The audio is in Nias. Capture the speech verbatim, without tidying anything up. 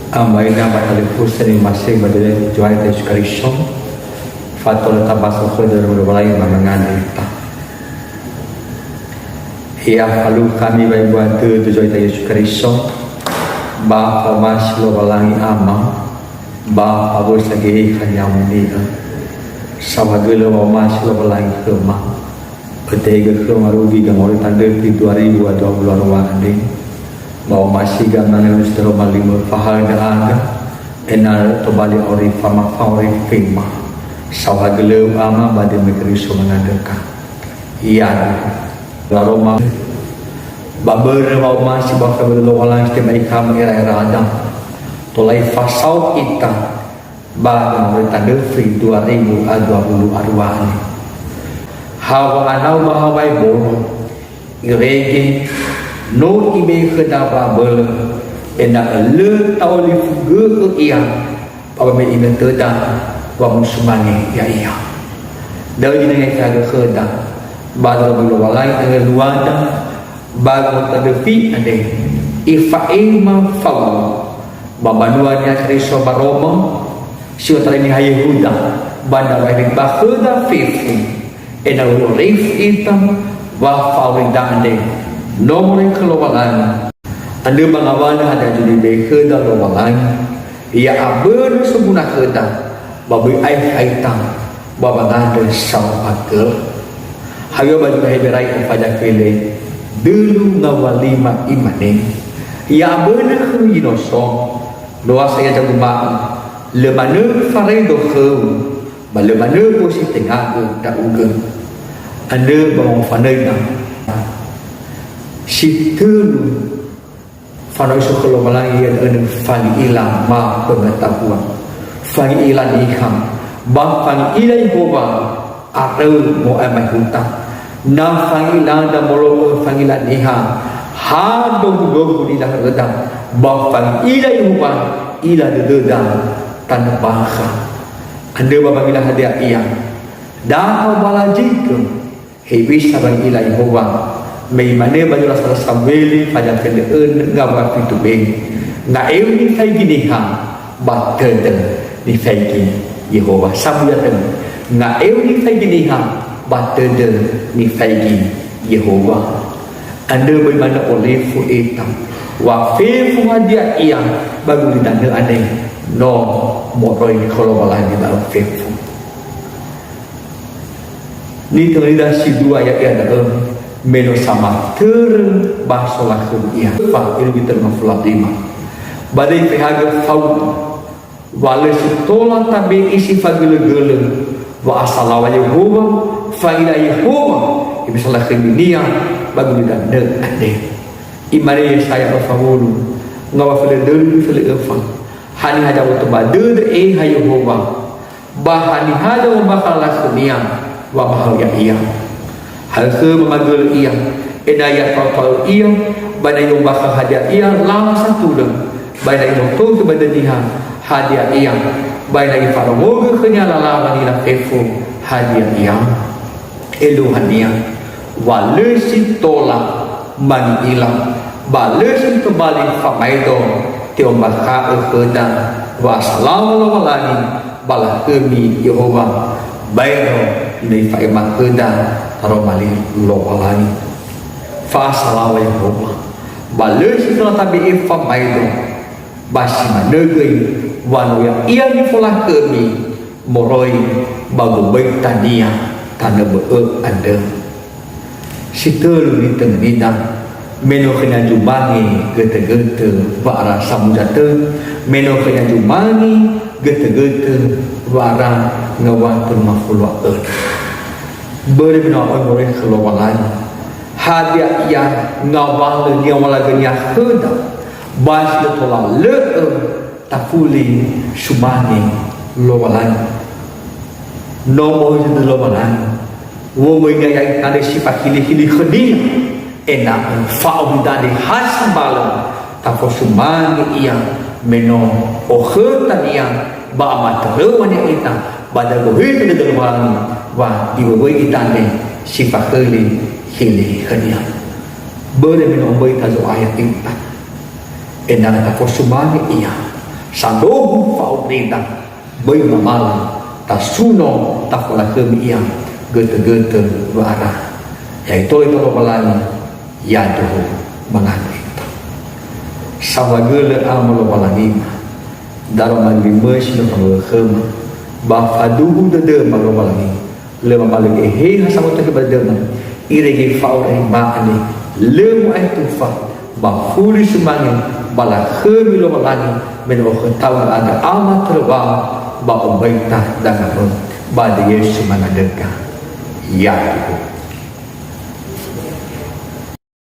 Ama ina ba talifusö ni'omasi'ö ba dödömi Zo'aya Yesu Keriso, fatola tabaso khöda Lowalangi ba mangandrö ita. Ya falukha ami ba ebua dödö Zo'aya Yesu Keriso, ba fa'omasi Lowalangi Ama, ba fawösa Geheha Ni'amoni'ö. Saohagölö wa'omasi Lowalangi khöma. Ötehegö khöma rugi gangorita ndröfi dua ribu dua puluh arua andre. Ba omasiga mangelu si daroma limö fahaö ndra'aga, ena'ö tobali auri fama fa'orifema. Saohagölö Ama ba dödömi Keriso mangandröka. Ia, laroma. Ba börö wa'omasi ba fabölö Lowalangi si tebai khöma ira-irada. Tola ifasao ita, ba gangorita ndröfi dua ribu dua puluh arua andre. Ha wa'anau ba ha waebolo, irege, no ibe'e khöda wa'abölö, ena'ö lö ta'olifugö'ö ia, ba ba me inötöda wamusumange ya'ia. Da'ö zinangehagö khöda, ba daroma Lowalangi angeluada, ba gangorita ndröfi andre, ifa'ema faulo, ba mbanua Niha Keriso ba Roma, si otarai niha Yehuda, ba ndra wa'erege ba khöda fefu, ena'ö urifö ita, wa fa'aurida andre, no moroi khö Lowalangi. Andrö ba ngawalö hadia zundruhu ibe'e khöda Lowalangi, ya'abölö soguna khöda, ba böi aekha ita, ba wangandrö saohagölö. Hadia ba zura Heberai faza kele, dölu ngawalima imane, ya'abölö khöu zi no so, no wa sa ia zanguma'ö, lö manö faraido khöu, ba lö manö ositengagö ndra'ugö. Andrö ba wangofanöida. Si tölu, fanoiso khö Lowalangi, ia da'ö fangi'ila ma pengetahuan. Fangi'ila niha, ba fangi'ila Yehowa, aröu mo'ae mai huta. Na fangilada molo'ö fangila niha, ha dohu-dohu nilahöda, ba fangila Yehowa, ila dödöda tanö bakha. Andrö ba wangila hadia ia. Da'a balazigö, hewisa wangila Yehowa, me imane ba zura sara Samueli, faza kele önö, ngawua fitu be. Nga'eu nifaigi niha, ba tödö nifaigi Yehowa. Sambua tödö. Nga'eu nifaigi niha, ba tödö nifaigi Yehowa. Andrö böi manö olifu ita. Wa fefu hadia ia ba gulidanö andre, no moroi khö Lowalangi da'ö fefu. Nitöngöda si dua ya'ia da'ö, me no samatörö ba solakhömi ia. Fa, irugi tölu ngafulu lima. Ba da'e ifehagö faulo, wa lö si tola tabe'e si fagölö-gölö, wa asalawa Yehowa, fa'ila Yehowa, ebe solakhöminia ba gulidanö andre. Imane Yesaya öfa wulu, ngawua fele dölu fele öfa. Haniha zaboto ba dödö Eheha Yehowa, ba haniha za'ombakha'ö lakhönia, wa ba hadia ia. Hakhö ba magölö ia, ena'ö ya fao-fao ia, ba ena'ö i'ombakha'ö hadia ia lala satulö, ba ena'ö i'otokhö ba dödö niha hadia ia, ba ena'ö ifalongogö khönia lala wanila fefu hadia ia. Eluahania, wa lö si tola mangi'ila, ba lö si tobali famaedo te'ombakha'ö khöda wa asalawa Lowalangi ba lakhömi Yehowa, baero no ifa'ema khöda taroma li Lowalangi. Fa'asalawa Yehowa, ba lö si tola tabe'e famaedo, ba si manö göi wa no ya'ia nifolakhömi moroi ba gomböitania tanö bö'ö andrö. Si tölu nitöngöda, me no khönia zumange götö-götö wa'ara samuza tö, me no khönia zumange götö-götö wa'ara ngawua tölu ngafulu a önö. Börö me no a'oi moroi khö Lowalangi. Hadia ia ngawalö ni'amalagönia khöda, ba si lö tola lö'ö tafuli sumange Lowalangi. No mohehe dödö Lowalangi, womöinia ya'ita andre si fahili-hili khönia, ena'ö fa'auri dania ha sambalö tafosumange ia, me no okhötania ba amatöröŵa ya'ita, ba dagohita dödö Lowalangi wa iwöwöi ita andre si fahili-hili khönia. Börö me no omböi ta Zo'aya ita. Ena'ö tafosumange ia, Sandrohu fa'aurida, böi mamala, tasuno tafolakhömi ia götö-götö wa'ara. Ya'ito ita Lowalangi, yaduhu mangandrö ita. Saohagölö Ama Lowalangima, daroma göi möi si no fangölö khöma, ba faduhu dödöma Lowalangi, lö mamalö Eheha samotökhö ba dödöma, irege fa'aurida andre, lö mu'ae tufa, ba fuli sumange, ba lakhömi Lowalangi, me no ökhötaugö andrö Ama Tölu Wa'ö, ba ombaita dangabö, ba döi Yesu mangandröga. Yaduhu.